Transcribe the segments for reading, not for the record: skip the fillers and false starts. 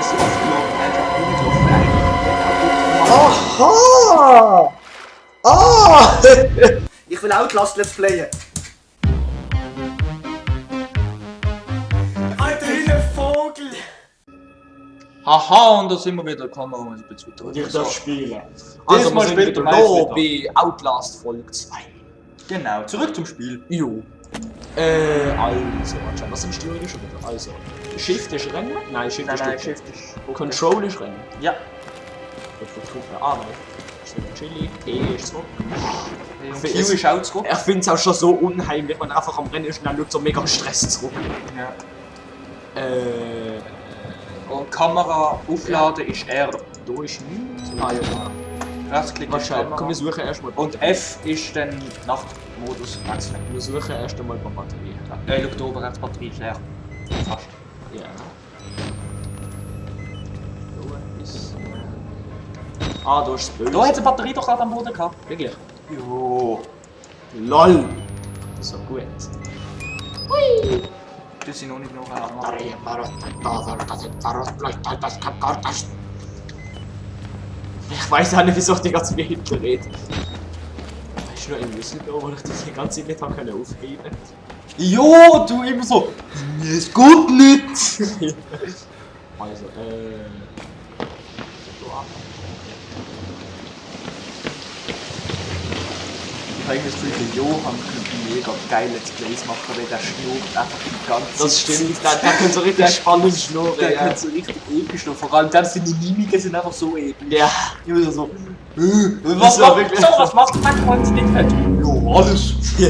sie aufgeladen hat, Aha! Ah! ich will Outlast Let's Playen. Alter, wie ein Vogel! Haha, und da sind wir wieder gekommen, um ein bisschen zu Und ich darf spielen. Also, wir wir sind sind wieder wieder da bei Outlast Folge 2. Genau, zurück zum Spiel. Jo. Also, warte, was sind die Steuerung schon wieder? Also, Shift ist Rennen? Nein, Shift ist Drücken. Shift ist... Control ist Rennen. Ja. Ah, nein. Chili, P ist zurück. Q ist auch zurück. Ich finde es auch schon so unheimlich, wenn er einfach am Rennen ist und dann schaut so mega Stress zurück. Ja. Und Kamera aufladen ist R. Da ist nichts. Ah ja. Rechtsklick ist Wahrscheinlich. Komm, Kamera. wir suchen erstmal. Und F ist dann Nachtmodus wechseln. Wir suchen erst einmal bei Batterie. Schau da oben rechts, Batterie ist leer. Fast. Ja. Da ist. Ah, da ist das Böse. Da hat die Batterie doch gerade am Boden gehabt. Wirklich? Jo. LOL! So gut. Das sind noch nicht noch einmal. Ich weiß auch nicht, wieso ich die ganze Zeit hinten rede. Weißt du noch im Whistleblower, wo ich das die ganze Zeit nicht aufheben konnte? Jo, du immer so. Es geht nicht. Also, Ich habe das Gefühl, der Johann könnte mega geile Let's Plays machen, weil der schnurrt einfach die ganze Zeit. das stimmt, der kann so richtig spannend schnurren. Der Ja. kann so richtig episch schnurren. Vor allem dann seine Mimiken sind einfach so episch. Ja. Immer so. Das Was war macht wirklich- so? Was macht der Quanz nicht fett? Jo, alles. Ja.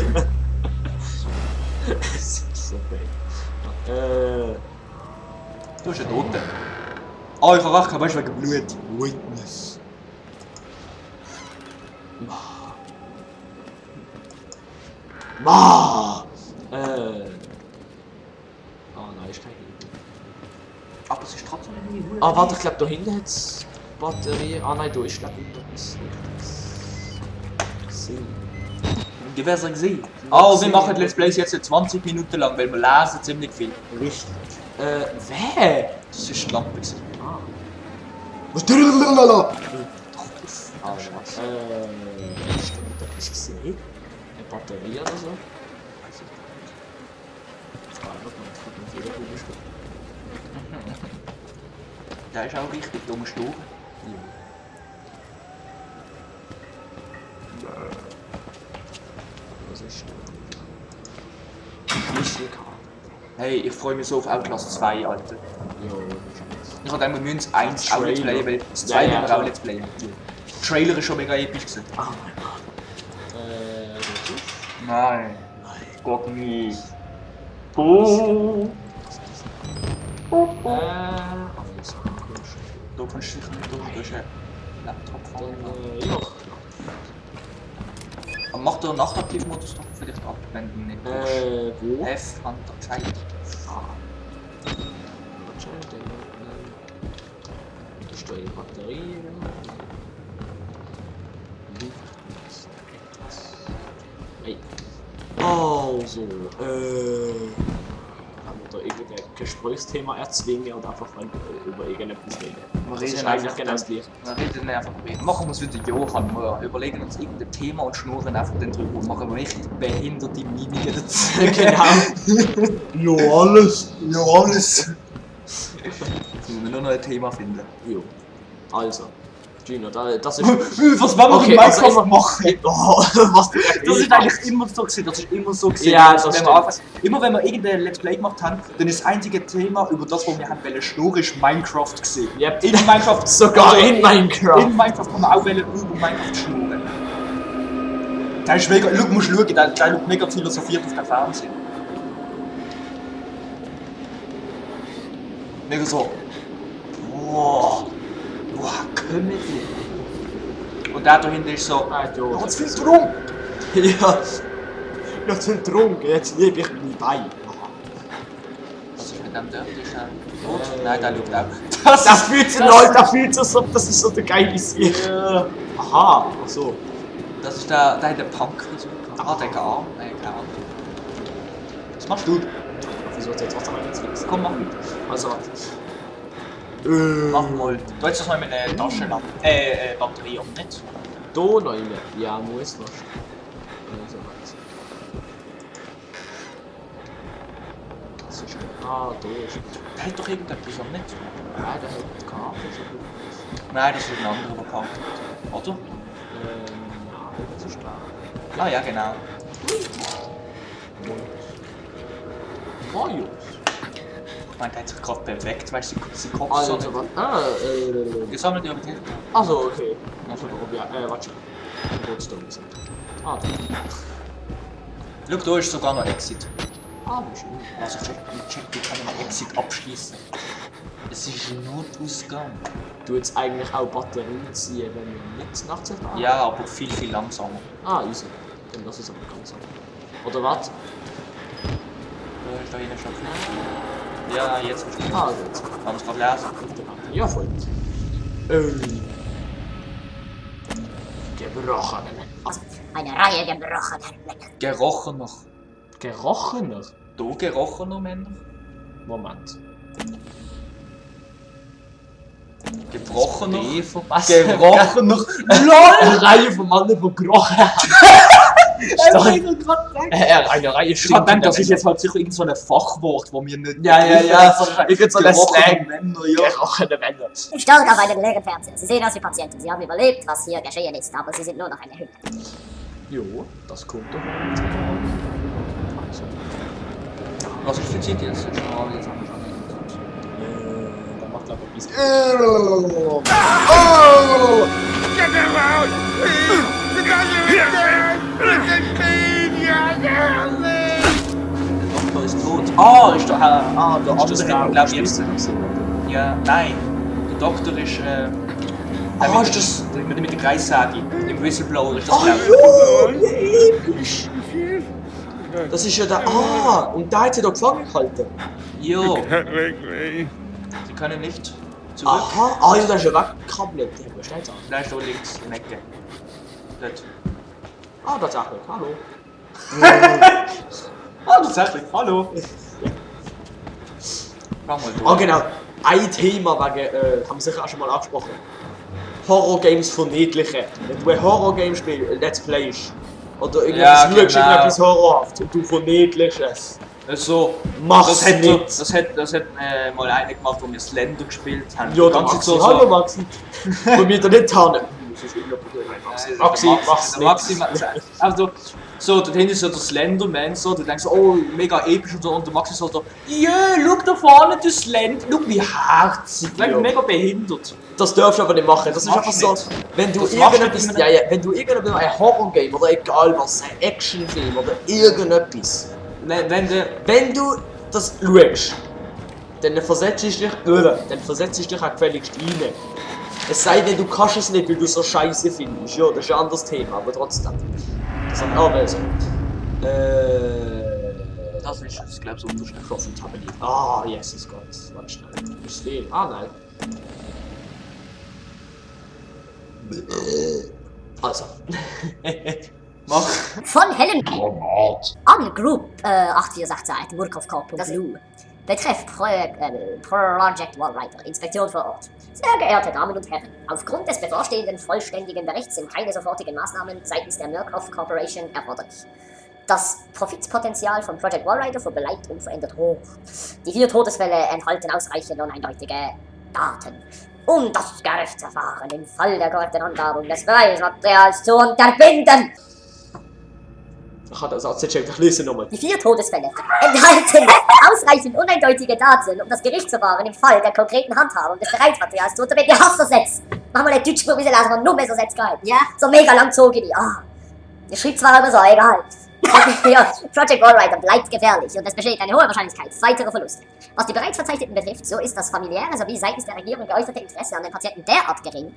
Das ist so geil. Du hast einen Toten. Ah, ich habe recht, weißt du, wegen Blut. Witness. Ma! Ah nein, ist kein Hinten. Aber es ist trotzdem nicht gut. Ah, warte, ich glaube da hinten hat es Batterie. Ah nein, da ist glaube ich etwas. Die wäre gesehen. Ah, wir machen Let's Plays jetzt 20 Minuten lang, weil wir lesen ziemlich viel. Richtig. Wer? Das ist die Lampe. Ah. Was ist das? Ah, was? Stimmt, da ist gesehen. Eine Batterie oder so? Weiß ich nicht. Frage, ob man das wieder gut ist. Der ist auch richtig dumm Stuhl. Was ist das? Schlüsselkarte. Hey, ich freue mich so auf Outlast 2, Alter. Jo, Ich habe gedacht, wir müssen 1 auch Trailer. Let's Playen, weil das 2 Ja, ja, werden wir klar. auch Let's Playen. Der Trailer ist schon mega episch gewesen. Oh mein Gott. Nein. Gott nicht. Oh. Alles Du kannst sicher nicht durch, du hast einen Laptop voll. ja. Aber mach den Nachtaktivmodus doch vielleicht ab, wenn du nicht Wo? F an der Zeit. Da steht die Batterie. Hey. Also, haben wir da irgendein Gesprächsthema erzwingen oder einfach mal über irgendetwas reden? Wir Das ist reden eigentlich einfach genau das Gleiche. Wir reden einfach über. Machen wir es wieder Johann. Wir überlegen uns irgendein Thema und schnurren einfach dann drüber und machen richtig behinderte Mimiken dazu. Genau. Ja, alles. Ja, alles. Jetzt müssen wir nur noch ein Thema finden. Jo. Also, Gino, das ist. Was wollen wir Okay, mit also Minecraft machen? Oh, was du Das ist eigentlich immer so gewesen. Das ist immer so gewesen. Ja, dass das wenn wir einfach, immer wenn wir irgendein Let's Play gemacht haben, dann ist das einzige Thema über das, was wir haben wollen, schnurren, ist Minecraft gesehen. Yep. In Minecraft. Sogar also in Minecraft. In Minecraft kann man auch wollen, über Minecraft schnurren. Der ist mega. Schau, musst schauen, der schaut mega philosophiert auf den Fernsehen. Mega so. Boah. Boah, können die? Und der da hinten ist so. Ja, Jetzt viel drum! Ja. Ja, zu trunken, jetzt liebe ich meine Beine. Was ist mit dem dort? Ist er tot? Nein, der schaut auch. Das fühlt sich, Leute, das fühlt sich so, das ist so der geile Sieg. Aha, ach so. Das ist der hat den Punk versucht. Ah, der Arm. Nein, keine Ahnung. Was machst du? Ich versuche jetzt was damit zu fixen. Komm, mach mit. Also, warte. Mach mal. Du hättest das mal mit einer Taschenlampe. Batterie um nicht. Da noch rein. Ja, muss fast. Also, das ist da ist. Der hat doch irgendetwas am nicht. Nein, der hat Kabel. Nein, das ist ein anderer, der kalt hat. Oder? Nein, das ist da. Ah ja, genau. Marius. Ich meine, der hat sich gerade bewegt, weißt du, sie Kopf Also, so. was? Gesammelt über die. Also, okay. Also, ja, warte. Kurz da sind. Da. Schau, da ist sogar noch Exit. Schön. Also, check, wie kann man Exit abschließen? Es ist ein Notausgang. Du jetzt eigentlich auch Batterien ziehen, wenn wir nicht nachts fahren? Ja, aber viel, viel langsamer. Easy. Dann lass es aber ganz sein. Oder was? Da ist da jeder schon. Ja, jetzt ist es. Jetzt. Kann man es gerade lesen? Ja, voll. Gebrochene. Also eine Reihe gebrochener Männer. Gerochener. Gerochener? Du gerochener Männer? Moment. Gebrochener? Was? Gerochener? Eine Reihe von Männern, die gerochen haben. Eine Reihe Ich hab gedacht, das ist jetzt halt sicher irgend so ein Fachwort, das wir nicht. Ja. Irgend so ein Slang. Männer, ja. Gerochene Männer. Stolz auf einen leeren Fernseher. Sie sehen aus wie Patienten. Sie haben überlebt, was hier geschehen ist, aber sie sind nur noch eine Hülle. Jo, das kommt doch. Was ist für Zeit jetzt? Jetzt haben wir schon. Dann macht er etwas. Get him out! Please! The guys are in there! Der Doktor ist tot. Ah, ist der Herr. Der Ist das andere, der glaube ich jetzt. Ja, nein. Der Doktor ist. Ist das... Mit der Kreissäge. Im Whistleblower ist das, Ah, glaube ich. ja! Wie episch! Das ist ja der... Und der hat sie da gefangen gehalten. Jo, Can't wake me. sie können nicht zurück. Aha! Ja, der ist ja weggekabelt. Der steht an. Da ist da links in der Ecke. Dort. Tatsächlich. Hallo. Tatsächlich, hallo. Mach mal durch. Genau. Ein Thema wegen... haben wir sicher auch schon mal angesprochen. Horror-Games verniedlichen. Wenn du ein Horror-Game spielst, Let's Playst. Oder irgendwas Ja, schaust, genau. irgendetwas horrorhaft und du verniedlichst es. Also, Mach's das hat, nicht! das hat mal einer gemacht, wo wir Slender gespielt haben. Ja, Die der ganze Maxi. Zeit Hallo Maxi. Von mir da nicht tarnen. Maxi, mach's Maxi, nicht. also, so, dort hinten ist so der Slenderman, so, du denkst, oh, mega episch und so, und der Maxi so, ja, schau da vorne, der Slender, schau wie herzig, Ja. mega behindert. Das darfst du aber nicht machen. Das ist einfach Machst so, nicht. wenn du Das machst irgendetwas, nicht. wenn du irgendetwas, ein Horrorgame oder egal was, ein Actionfilm oder irgendetwas, wenn du das schaust, dann versetzt du dich auch gefälligst rein. Es sei denn, du kannst es nicht, weil du so scheiße findest. Ja, das ist ein anderes Thema, aber trotzdem. Das hat auch so. Das ist, ich glaube, so unterschrieben. Profitability. Jesus Gott. Warte schnell. Ist fehl. Nein. Also. Mach. Von Helen an Group 8468 Murkow-Blue. Betreff Project Wallrider, Inspektion vor Ort. Sehr geehrte Damen und Herren, aufgrund des bevorstehenden vollständigen Berichts sind keine sofortigen Maßnahmen seitens der Murkow Corporation erforderlich. Das Profitspotenzial von Project Wallrider verbleibt unverändert hoch. Die 4 Todesfälle enthalten ausreichende und eindeutige Daten, um das Gerichtsverfahren im Fall der korrekten Handhabung des Beweismaterials zu unterbinden. Ich habe den Satz nicht gecheckt, ich lese nochmal. Die 4 Todesfälle enthalten ausreichend uneindeutige Daten, um das Gerichtsverfahren im Fall der konkreten Handhabung des Beweismaterials zu unterbinden. Ja, hast du Sätze? Mach mal den Deutschbuch, wie sie lesen, nur mehr so Sätze gehalten. Ja? So mega lang zogen die. Ihr schreibt zwar immer so, egal. Ja, Project Wallrider bleibt gefährlich und es besteht eine hohe Wahrscheinlichkeit weiterer Verluste. Was die bereits Verzeichneten betrifft, so ist das familiäre sowie seitens der Regierung geäußerte Interesse an den Patienten derart gering,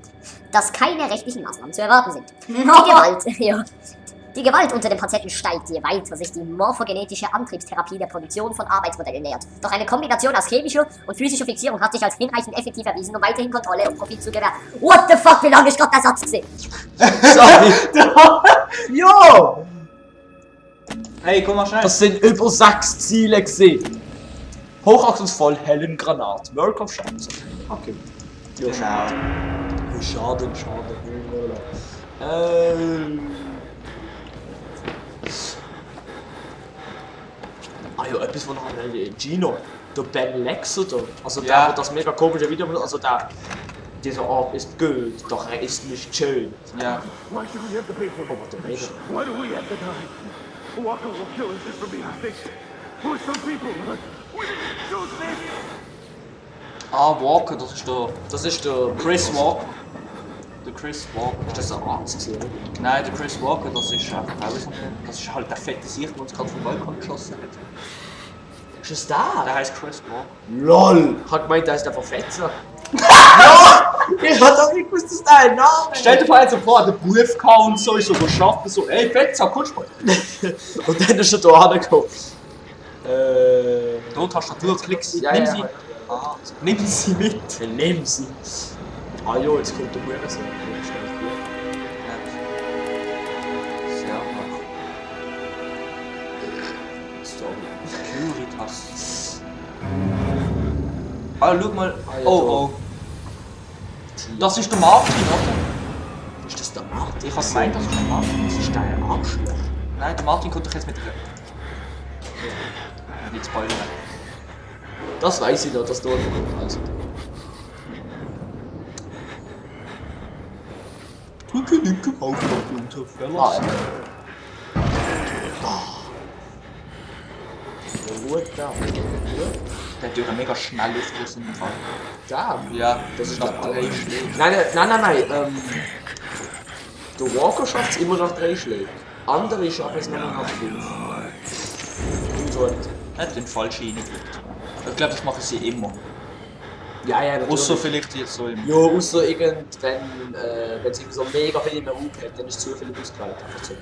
dass keine rechtlichen Maßnahmen zu erwarten sind. Die Gewalt unter den Patienten steigt, je weiter sich die morphogenetische Antriebstherapie der Produktion von Arbeitsmodellen nähert. Doch eine Kombination aus chemischer und physischer Fixierung hat sich als hinreichend effektiv erwiesen, um weiterhin Kontrolle und Profit zu gewähren. What the fuck, wie lange ist gerade der Satz gesehen? Sorry. Jo! Hey, komm mal schnell. Das sind über 6 Ziele gesehen. Hochachtungsvoll, hellen Granat. Work of Chance. Okay. Ja, schade. Schade. Ah ja, etwas von Gino. Der Ben Lexer da. Also der, Ja. der das mega komische Video, also der, dieser Ort ist gut, doch er ist nicht schön. Ja. Why should we have to pay for it? Aber der mega. Why do we have to die? Walker will kill us for being fixed. We're some people, but we didn't do this. Ah, Walker, Das ist der Chris Walker. Der Chris Walker. Ist das ein Arzt gewesen, oder? Nein, der Chris Walker, das ist einfach auch so das ist halt der fette Sicht, der uns gerade vom Balkon geschossen hat. Ist es der? Der heißt Chris Walker. LOL! Ich hab gemeint, der ist der Verfetzer. Ja! Ich hab doch nicht gewusst, dass der ein Name ist. Stell dir mal so vor, der Beruf kam und so, ist so geschafft, so, ey, Fetzer, kommst du mal? Und dann ist er da angekommen. Dort hast du Klicks. Ja, Nimm ja, sie. ja. Ah, nimm sie mit. Dann nehmen sie. Ah jo, jetzt kommt der Hurensohn. Sehr gut. Sorry. Curitas. Ah, schau mal. Ah, ja, Oh, oh. Das ist der Martin, oder? Ist das der Martin? Ich hab gemeint, das ist der Martin. Das ist der Arschloch. Nein, der Martin kommt doch jetzt mit dir. Nicht spoilern. Das weiß ich noch, dass du kommt. Also. Drücke linke Aufgabe unter Ah, Ruhe da. Der hat ja mega schnell Luftfluss in dem Fall. Da. Ja, Das ist nach der 3 Schlägen. Nein. Der Walker schafft es immer nach 3 Schlägen. Andere schaffen es nur noch nach 5. Und so. Er hat den falschen reingedrückt. Ich glaube, das machen sie immer. Ja, natürlich. Außer vielleicht jetzt so im. Ja, außer irgendwann, wenn es so mega viel mehr Raum hat, dann ist zu viel ausgewählt. Einfach so.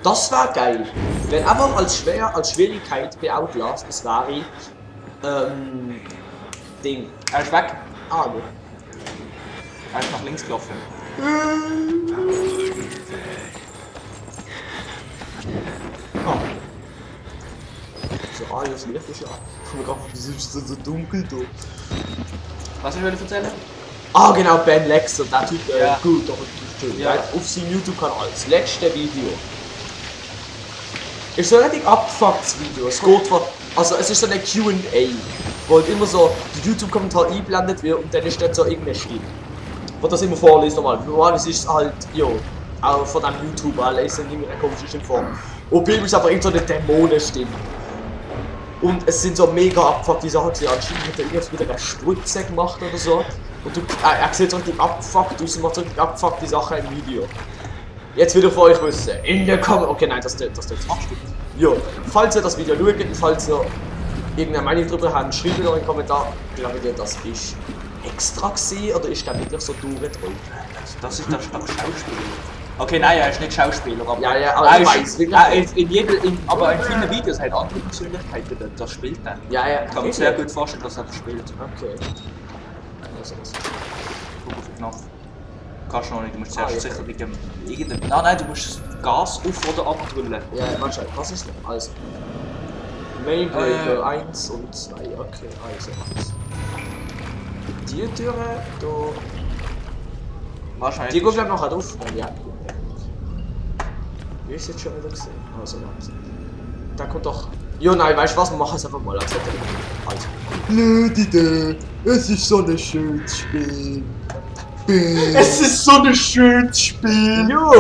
Das wäre geil. Wenn einfach als Schwierigkeit bei Outlast, das wäre Ding. Er ist weg. Ah, ne. Er ist nach links gelaufen. Ah. So, ah, das Licht ist ja. Ich mir gerade, wieso ist es so dunkel da? Was ich will erzählen? Ah, genau, Ben Lexer, der Typ, Ja. gut, doch, ist schön. Ja. Ja. Auf seinem YouTube-Kanal, das letzte Video. Ist so ein richtig abgefucktes Video. Es geht von, also es ist so eine Q&A, wo halt immer so der YouTube-Kommentar eingeblendet wird und dann ist dort so irgendeine Stimme. Wo das immer vorliest normal. Normalerweise ist es halt, ja, auch von dem YouTuber, alle ist dann immer eine komische Stimme vor. Und bei ihm ist aber irgend so eine Dämonenstimme. Und es sind so mega abgefuckte Sachen, die anscheinend hat er irgendwas wieder eine Spritze gemacht oder so. Und er sieht so richtig abgefuckt aus und macht so richtig abgefuckte Sachen im Video. Jetzt wieder für euch wissen, in der Kamera. Okay, nein, das machst du. Ja, falls ihr das Video schaut und falls ihr irgendeine Meinung darüber habt, schreibt mir noch in den Kommentar, glaubt ihr, das ist extra gewesen oder ist der wirklich so durchgedrückt? Das ist der Schauspieler. Okay, nein, er ist nicht Schauspieler, aber Ja, aber er ich ist, weiß, wirklich. er ist aber in vielen Videos hat andere Persönlichkeiten, das spielt er. Ja. Ich kann mir sehr gut vorstellen, dass er das spielt. Okay. Also, Guck auf den Knopf. Kannst du noch nicht, du musst Ah, zuerst ja. sicher mit dem irgendeinem. Nein, du musst das Gas auf- oder abdrüllen. ja, warte, was ist denn? Also. Mainbreaker 1 und 2, okay, also 1. Die Türe, da. Wahrscheinlich. Die geht noch auf. Ja. Wie ist jetzt schon wieder gesehen? Also, warte. Da kommt doch. Jo, nein, weißt du was? Wir machen es einfach mal als hätte ich. Also. Leute, es ist so ein schönes Spiel. Es ist so ein schönes Spiel! Ja,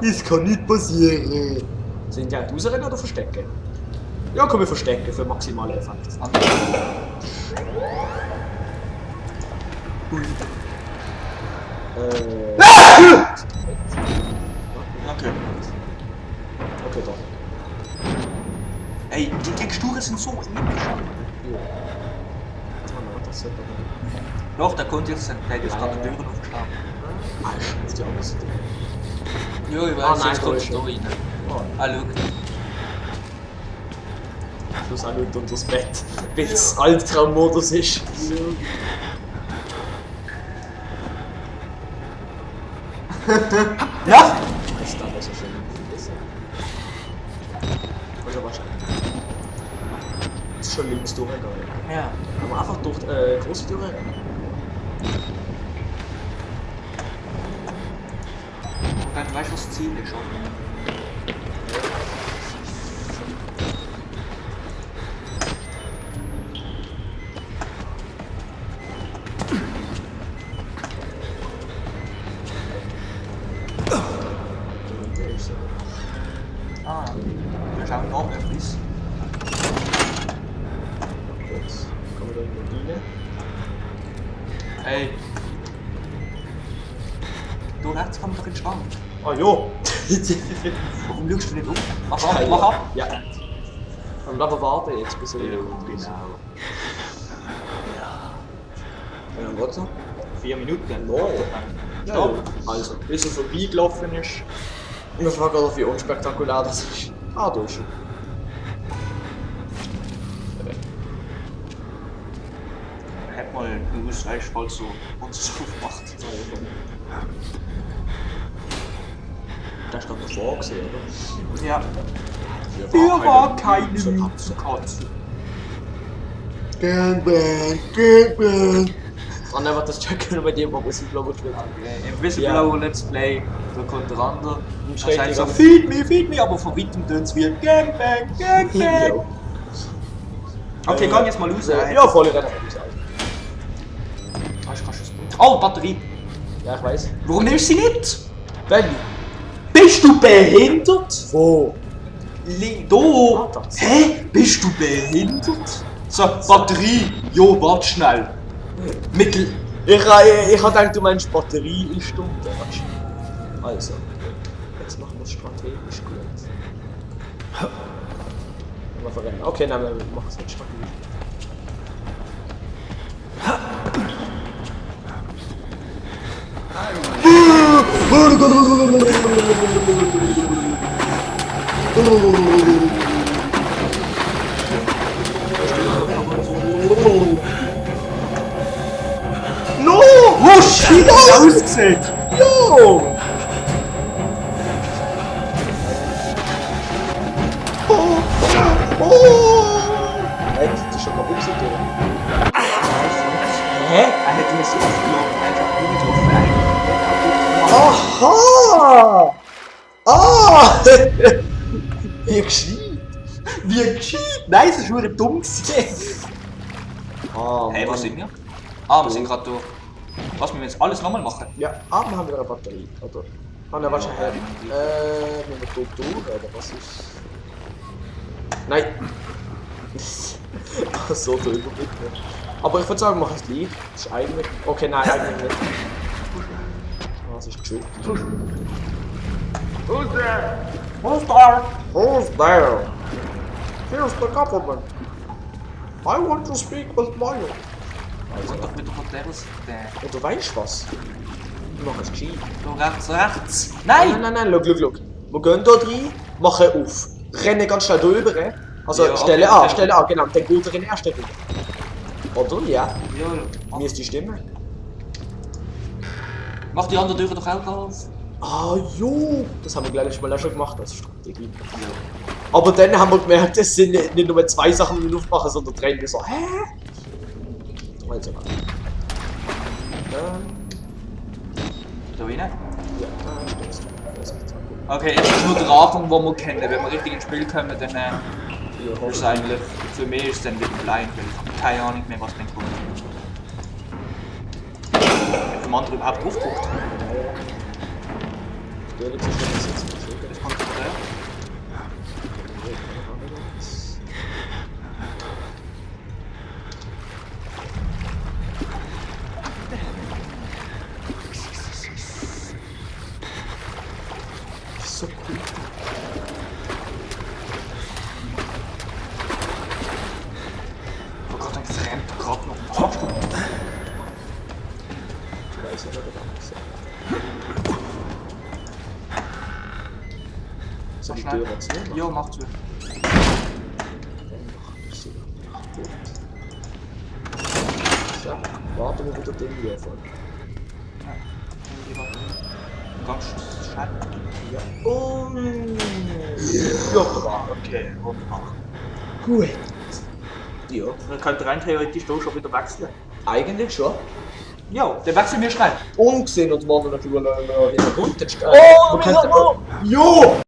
es kann nicht passieren. Sind die halt rausrennen oder verstecken? Ja, komm, wir verstecken für maximale Effekt. Okay. Okay, doch. Ey, die Texturen sind so episch. Ja. Das wird doch. Doch, der konnte jetzt, der hat jetzt gerade die Türen aufgeschlagen. Ah, scheiße, die andere Seite. Ja, ich Ah, weiß, nein, jetzt da kommt ist da er. rein. Oh, Ah, schau. Schluss auch nicht unter das Bett, weil es Albtraummodus ist. Ja! Das ist dann so schön. Also wahrscheinlich. ist schon links durchgegangen. Ja. Haben wir einfach durch die große Tür rennen. Du weißt, was das Ziel ist, oder? Ah, wir schauen noch etwas. Jetzt kommen wir da in die rein. Hey. Du rechts kann man doch in den Schrank. Ah jo! Warum schaust du nicht um? Mach ab! Ja. Und aber warten jetzt bis er wieder Genau. kommt. Wie lange geht's noch? 4 Minuten. Oh. Stopp. Also, Bis er vorbeigelaufen ist. wir fragen gerade, wie unspektakulär das ist. Ah, du schon. Hat mal gewusst, weißt du, falls so uns aufmacht. Das ist doch davor gesehen, oder? Ja. Hier war keine Katze. Gangbang. Und dann wird das checken bei dem, wo Whistleblower gespielt hat. Im Whistleblower Let's Play, da kommt der andere und schreit sagt die so, ganze- feed me, aber von weitem tönt es wie Gangbang, Gangbang. Okay, geh jetzt mal raus. Ja, volle Rennen. Oh, Batterie. Ja, ich weiß. Warum nimmst du sie nicht? Wenn? Bist du behindert? Wo? Do. das. Hä? Bist du behindert? So, Batterie. Jo, warte schnell. Mittel. Ich hab gedacht, du meinst Batterie in Stunden. Also, jetzt machen wir es strategisch gut. Mal verrennen. Okay, nein, wir machen es nicht strategisch. No! Oh shit, ausgesehen. Yo! Das ist schon kaputt gegangen. Hä? Er hätte mir so aufgenommen, Aha! einfach Ah! Wie gescheit! Wie gescheit! Nein, es ist nur dumm gewesen. Ah, Hey, wo Mann. sind wir? Ah, wir sind gerade da. Was, müssen wir jetzt alles nochmal machen? Ja, aber wir haben wieder eine Batterie, oder? Ah, ne, warte, müssen wir tot durch, oder was ist? Nein! So der Überblick nicht. Aber ich würde sagen, wir machen es gleich. Das ist eigentlich... Okay, nein, eigentlich nicht. Ah, das ist tricky. Who's there? Who's there? Who's there? Here's the government. I want to speak with Mario. Also doch wieder von der Seite. Und du weißt was? Wir machen es gescheit. Da rechts, rechts. Nein, Nein! nein, nein, schau. Wir gehen hier rein, machen auf. Rennen ganz schnell drüber. Also Ja, Stelle okay, A, okay. Stelle A, genau. Dann geht er in den ersten Runde. Oder? Ja. Ja, Wie ist die Stimme? mach die andere Tür doch auch auf. Ah, jo! Das haben wir gleich mal auch schon gemacht als Strategie. Aber dann haben wir gemerkt, es sind nicht nur 2 Sachen, die wir aufmachen, sondern 3. Wir so, hä? Also, Da rein. ja, stimmt. Okay, jetzt ist nur der Anfang, den wir kennen. Wenn wir richtig ins Spiel kommen, dann ist es eigentlich, für mich ist es dann wieder blind, weil ich habe keine Ahnung mehr, was dann kommt. Hat dem anderen überhaupt drauf geguckt? Das kommt von der. So cool. Oh Gott, dann rennt er gerade noch. Was machst du? Ich weiß nicht, ob das so die Tür jetzt nicht. Jo, mach zu. So, warten wir wieder den hier von. Ganz schnell. Ja. Und. Ja, wunderbar. Okay, wunderbar. Gut. ja. Dann könnte rein theoretisch hier schon wieder wechseln. Eigentlich schon. Ja, dann wechseln wir schnell. Ungesehen und wollen wir noch schauen, wie er runter. Oh, man könnte... Jo!